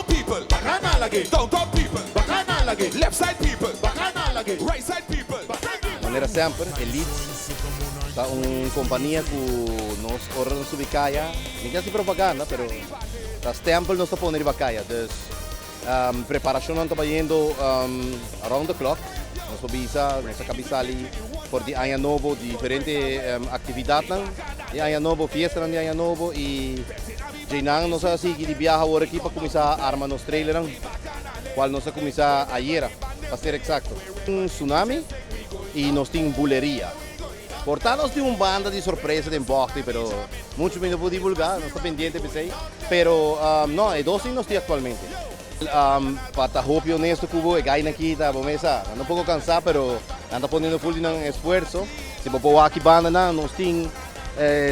people, downtown people, left side people, right side people. Manera semper, Elite ta un compania cu nos ora nos subi caya, ni casi propaganda, pero ta stempel nos ta pone riba caya. Dus preparacion ta bayendo around the clock. Nos por bisa, nos a caba di sali for di Aña Nobo, diferente actividad di Aña Nobo, fiesta di Aña Nobo y djeinan nos a sigui di biaha awor aki pa cuminsa arma nos trailer, cual nos a cuminsa ayera, pa ser exacto. Un Tsunami y nos tin Buleria. Por tanto, nos tin un banda di sorpresa den bote, pero mucho mi no por divulga, no ta pendiente p'esey. Pero no, e dos nos tin actualmente. Pa ta hopi honesto cu bo, e guynan aki ta, bon mesa, un poco cansa, pero nan ta poniendo full di esfuerso. Si bo aki banda nan, nos tin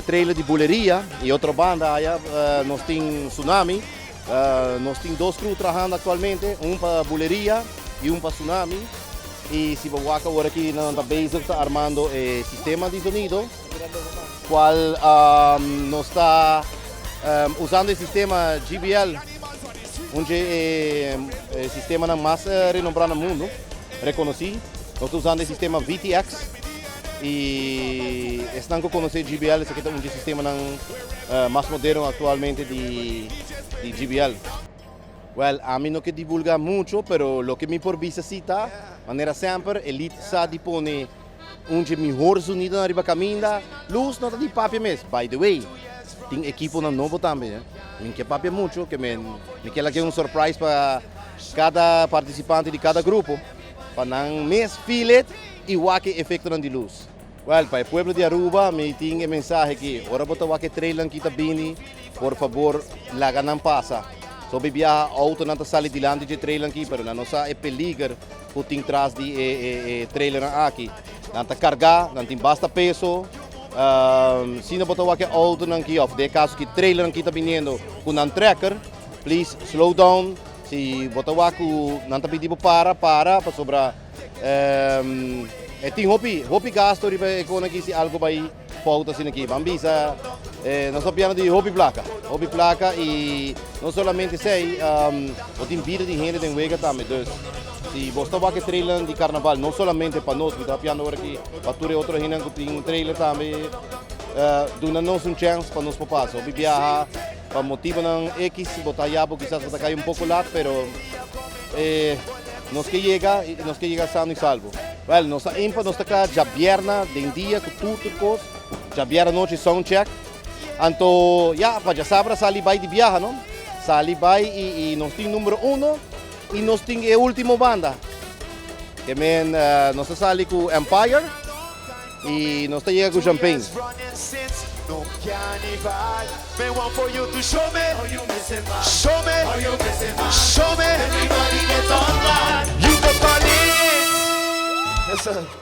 trailer di Buleria y otro banda aya, nos tin Tsunami. Nos tin dos crew trahando actualmente, un pa Buleria y un pa Tsunami. Y si bo awor aki nan ta bezig ta armando e sistema di sonido, cual nos ta usando e sistema JBL, un sistema mas renombra na mundo, reconoci. Nos ta usando e sistema VTX y esnan cu conoce JBL, esaki ta un sistema mas moderno actualmente di JBL. Well, ami no kier divulga mucho, pero loke mi por bisa ta, manera semper, Elite sa di pone un di mihor sonido na riba caminda, luz no ta di papia mes. By the way, tin ekipo nan nobo tambe, ne? Mi kier papia mucho, cu mi kier un surprise pa cada participante di cada grupo, pa nan mes feel it y wak e efecto di luz. Well, pa e pueblo di Aruba, mi tin e mensahe cu ora bo ta wak e trailer cu ta bini, por fabor, laga nan pasa. So biaha auto nan ta sali dilanti di trailer aki, pero nan no sa e peliger cu tin tras di e trailer aki. Nan ta carga, nan tin basta peso. Si no bo ta wak e auto nan aki, of den caso cu trailer aki ta bini cu nan tracker, please slow down. Si bo ta wak nan ta pidi para, para, pasobra e tin hopi, hopi gasto riba e cos aki si algo bay fout asina aki. Ban bisa, nos ta papiando di hopi placa y no solamente esey, tin bida di hende den wega tambe. Dus, si bo ta wak trailer di carnaval, no solamente pa nos, ta papiando awor aki, pa tur otro hende cu tin trailer tambe, duna nos un chance pa nos pasa. Hopi biaha, pa motibo nan X, bo ta yabo, kisas bo ta cay un poco laat, pero nos kier yega sano y salvo. Well, nos ta impa, nos ta cla diabierna, den dia, cu tur cos, diabierna anochi sound check. Anto, ya, pa diasabra sali bay di biaha, no? Sali bay y nos tin number 1 y nos tin e ultimo banda. Kiermen, nos ta sali cu Empire y nos ta yega cu Champagne. No carnival. Me want for you to show me, show me, show me. Everybody get online. You go call it. Listen.